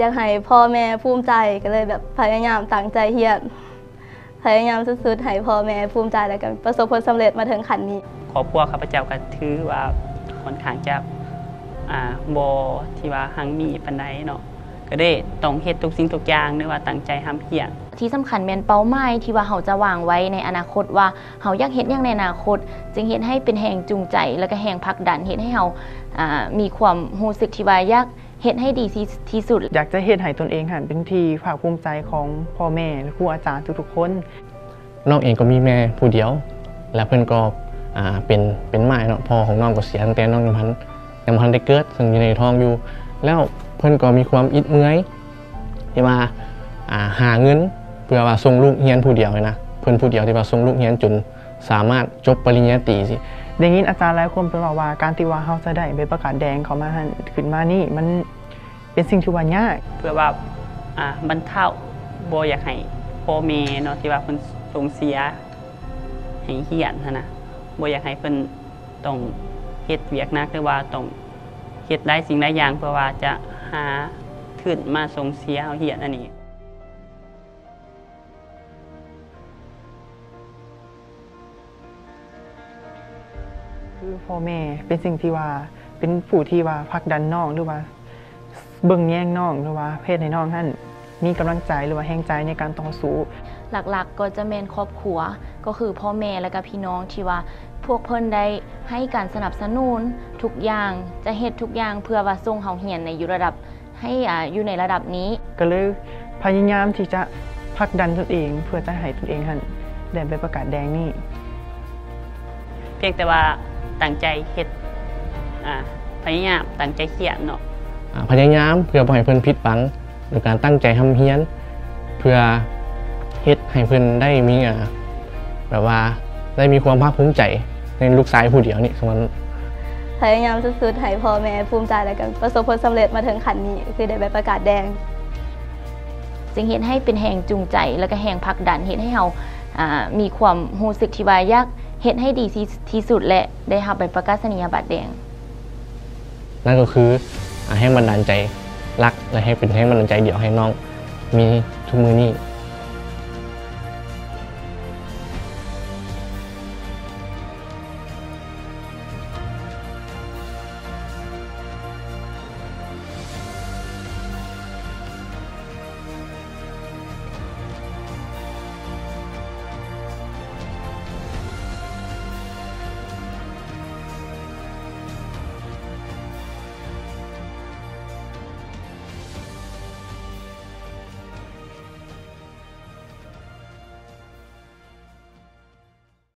ຢາກໃຫ້ພໍ່ແມ່ພູມໃຈ ກໍເລີຍແບບພະຍາຍາມຕັ້ງໃຈຮຽນ ພະຍາຍາມສຸດໆ ໃຫ້ພໍ່ແມ່ພູມໃຈ ແລ້ວກໍປະສົບຜົນສຳເລັດມາເຖິງຂັ້ນນີ້. ຄອບຄົວຂ້າພະເຈົ້າກໍຖືວ່າຂ້ອນຂ້າງຈະ ອ່າ ບໍ່ທີ່ວ່າຮັ່ງມີປານໃດເນາະ ກໍໄດ້ຕ້ອງເຮັດທຸກສິ່ງທຸກຢ່າງ ຫຼືວ່າຕັ້ງໃຈຮ່ຳຮຽນ. ທີ່ສຳຄັນແມ່ນເປົ້າໝາຍທີ່ວ່າເຮົາຈະວາງໄວ້ໃນອະນາຄົດວ່າ ເຮົາຢາກເຮັດຫຍັງໃນອະນາຄົດ ຈຶ່ງເຮັດໃຫ້ເປັນແຮງຈູງໃຈ ແລ້ວກໍແຮງຜັກດັນ ເຮັດໃຫ້ເຮົາ ອ່າ ມີຄວາມຮູ້ສຶກທີ່ວ່າຢາກເຮັດໃຫ້ດີທີ່ ທີ່ສຸດ. ຢາກຈະເຮັດໃຫ້ຕົນເອງຫັ້ນເປັນທີ່ພາກພູມໃຈຂອງພໍ່ແມ່ ແລະ ຄູອາຈານທຸກໆຄົນ. ນ້ອງເອງກໍມີແມ່ຜູ້ດຽວ ແລະ ເພິ່ນກໍ ອ່າ ເປັນ ເປັນໝ້າຍເນາະ ພໍ່ຂອງນ້ອງກໍເສຍຕັ້ງແຕ່ນ້ອງຍັງບໍ່ທັນ ຍັງບໍ່ທັນໄດ້ເກີດ ເຊິ່ງຢູ່ໃນທ້ອງຢູ່ ແລ້ວເພິ່ນກໍມີຄວາມອິດເມື່ອຍ ທີ່ວ່າ ອ່າ ຫາເງິນເພື່ອວ່າສົ່ງລູກຮຽນຜູ້ດຽວນະ ເພິ່ນຜູ້ດຽວທີ່ວ່າສົ່ງລູກຮຽນຈົນສາມາດຈົບປະລິນຍາຕີຊີ້. ໄດ້ຍິນອາຈານຫຼາຍຄົນເພິ່ນເວົ້າວ່າ ການທີ່ວ່າເຮົາຈະໄດ້ໃບປະກາດແດງເຂົ້າມາຫັ້ນ ຂຶ້ນມານີ້ ມັນເປັນສິ່ງທີ່ວ່າຍາກ ເພື່ອວ່າ ອ່າ ບັນເທົາ ບໍ່ຢາກໃຫ້ພໍ່ແມ່ເນາະ ທີ່ວ່າເພິ່ນສົ່ງເສຍໃຫ້ຮຽນຫັ້ນນະ ບໍ່ຢາກໃຫ້ເພິ່ນ ຕ້ອງເຮັດວຽກໜັກ ຫຼືວ່າຕ້ອງເຮັດຫຼາຍສິ່ງຫຼາຍຢ່າງ ເພື່ອວ່າຈະຫາທຶນມາສົ່ງເສຍເຮົາຮຽນອັນນີ້. ຄືພໍ່ແມ່ເປັນສິ່ງທີ່ວ່າ ເປັນຜູ້ທີ່ວ່າຜັກດັນນ້ອງ ຫຼືວ່າ ເບິ່ງແຍງນ້ອງ ຫຼືວ່າເຮັດໃຫ້ນ້ອງຫັ້ນມີກຳລັງໃຈ ຫຼືວ່າແຮງໃຈໃນການຕໍ່ສູ້. ຫຼັກໆກໍຈະແມ່ນຄອບຄົວ ກໍຄືພໍ່ແມ່ ແລະກະພີ່ນ້ອງ ທີ່ວ່າພວກເພິ່ນໄດ້ໃຫ້ການສະໜັບສະໜູນທຸກຢ່າງ ຈະເຮັດທຸກຢ່າງເພື່ອວ່າສົ່ງເຮົາຮຽນໃນຢູ່ລະດັບ ໃຫ້ ອາ ຢູ່ໃນລະດັບນີ້. ກໍເລີຍພະຍາຍາມທີ່ຈະຜັກດັນຕົນເອງ ເພື່ອຈະໃຫ້ຕົນເອງຫັ້ນໄດ້ໃບປະກາດແດງນີ້. ພຽງແຕ່ວ່າຕັ້ງໃຈເຮັດ ອາ ພະຍາຍາມຕັ້ງໃຈຮຽນເນາະ ອາ ພະຍາຍາມເພື່ອບໍ່ໃຫ້ເພິ່ນຜິດຫວັງ ໂດຍການຕັ້ງໃຈຮ່ຳຮຽນ ເພື່ອເຮັດໃຫ້ເພິ່ນໄດ້ມີ ອາ ແບບວ່າໄດ້ມີຄວາມພາກພູມໃຈໃນລູກຊາຍຜູ້ດຽວນີ້. ພະຍາຍາມສຸດໆ ໃຫ້ພໍ່ແມ່ພູມໃຈ ແລ້ວກໍປະສົບຜົນສຳເລັດມາເຖິງຂັ້ນນີ້ ກໍຄືໄດ້ໃບປະກາດແດງ ຈຶ່ງເຮັດໃຫ້ເປັນແຮງຈູງໃຈ ແລ້ວກໍແຮງຜັກດັນ ເຮັດໃຫ້ເຮົາ ອ່າ ມີຄວາມຮູ້ສຶກທີ່ວ່າຢາກເຮັດໃຫ້ດີທີ່ ທີ່ສຸດ ແລະ ໄດ້ຮັບໃບປະກາສະນີຍະບັດແດງ. ນັ້ນກໍຄື ອາ ແຮງບັນດານໃຈຫຼັກ ແລະ ໃຫ້ເປັນແຮງບັນດານໃຈດຽວໃຫ້ນ້ອງມີທຸກມື້ນີ້.